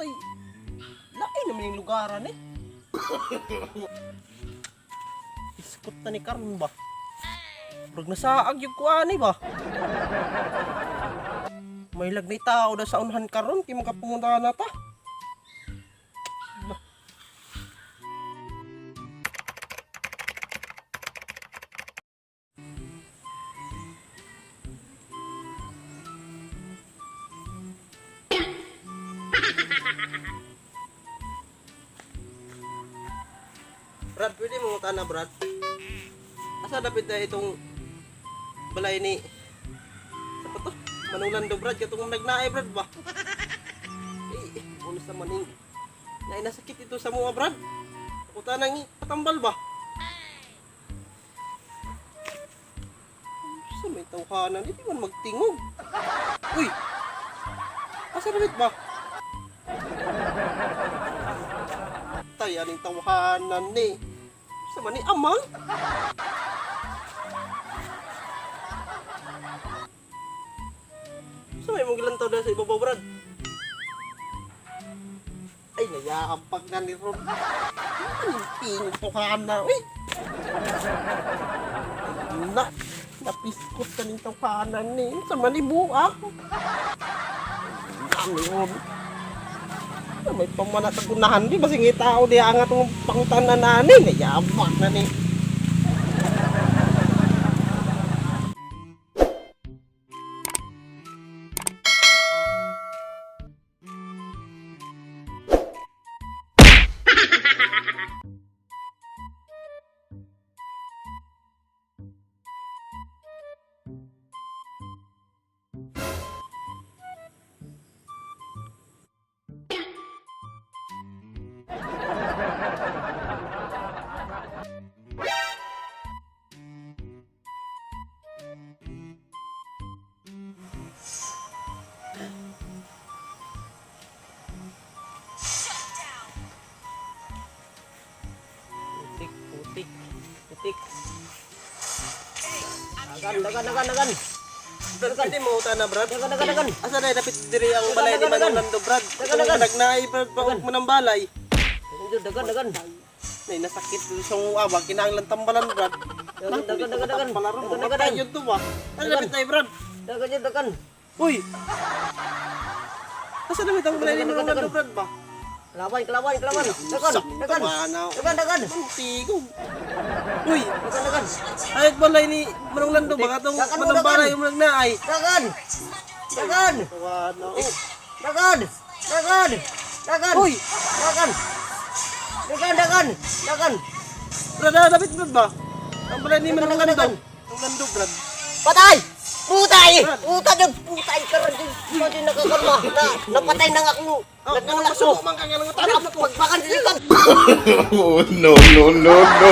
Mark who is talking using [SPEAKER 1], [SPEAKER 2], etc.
[SPEAKER 1] Tay, lain naman yung lugaran eh. Iskot na ni karon ba? Murag nasaag yung kuani ba? May lagnay tao na sa unhan karon kay makapumunta na ta. Ba. Brad, pwede mo na, Brad? Asa dapat na itong balay ni sa pa to? Manulan do, Brad, katong nagnaay, Brad ba? Eh, ulos naman ning naay nasakit ito sa mga, Brad. Ako tanang patambal ba? Sa may tawhanan, hindi man magtingog. Uy! Asa dapat ba? Tay, aning tawhanan ni. Sa man ni amang? Sa may mong gilantaw na sa ibabaw, Brad? Ay, nayaampag na ni Ron. Anong tingog tawhanan? Uy! Na, napiskot ka ning tawhanan ni. Sa man ni buak. Ang Ron. Ay, may pamana sa gunahan di basing tao di angat ng pangtanan ani nayabak na ni. Putik, putik, putik.
[SPEAKER 2] Dagan, dagan, dagan, dagan.
[SPEAKER 1] Brad, pwede mo uta na, Brad?
[SPEAKER 2] Dagan, dagan, dagan.
[SPEAKER 1] Asa na dapat diri ang balay ni
[SPEAKER 2] Dagan, dagan.
[SPEAKER 1] Manong Lando, Brad?
[SPEAKER 2] Dagan, dagan.
[SPEAKER 1] Nagnaay, Brad, pa mo ng balay.
[SPEAKER 2] Dagan, dagan.
[SPEAKER 1] Nay nasakit dito sa mga ba kinahanglan tambalan, Brad.
[SPEAKER 2] Dagan, dagan, dagan, dagan.
[SPEAKER 1] Tambalan ron,
[SPEAKER 2] Dagan,
[SPEAKER 1] mamatay
[SPEAKER 2] dagan.
[SPEAKER 1] yun to ba? Ano dapat tayo, Brad?
[SPEAKER 2] Dagan, yun, dagan.
[SPEAKER 1] Uy! Asa na ang balay ni
[SPEAKER 2] Dagan,
[SPEAKER 1] Manong
[SPEAKER 2] dagan.
[SPEAKER 1] Lando, Brad ba?
[SPEAKER 2] Kalaban, kalaban, kalaban. Dagan, dagan. Dagan, dagan.
[SPEAKER 1] Ang tigong. Uy!
[SPEAKER 2] Dagan, dagan.
[SPEAKER 1] Ay, balay ni Manong Lando ba? Katong
[SPEAKER 2] Dagan mo,
[SPEAKER 1] manang
[SPEAKER 2] dagan.
[SPEAKER 1] balay yung nagnaay.
[SPEAKER 2] Dagan. Dagan.
[SPEAKER 1] Tawa na. Oh.
[SPEAKER 2] Dagan. Dagan. Dagan.
[SPEAKER 1] Uy!
[SPEAKER 2] Dagan. Dagan, dagan. Dagan.
[SPEAKER 1] Brad, ah, dapat Brad ba? Ang balay ni
[SPEAKER 2] Dagan,
[SPEAKER 1] Manong
[SPEAKER 2] dagan,
[SPEAKER 1] Lando.
[SPEAKER 2] dagan.
[SPEAKER 1] Manong Lando, Brad.
[SPEAKER 2] Patay! Putay! Puta dyan! Putay ka rin dyan! Putay nakakalma! Na, napatay na nga ako!
[SPEAKER 1] Oh,
[SPEAKER 2] Nagtulak ko!
[SPEAKER 1] masuko man ka nga ng utanap ko.
[SPEAKER 2] Pagpakan sila!
[SPEAKER 3] Oh, no, no, no, no.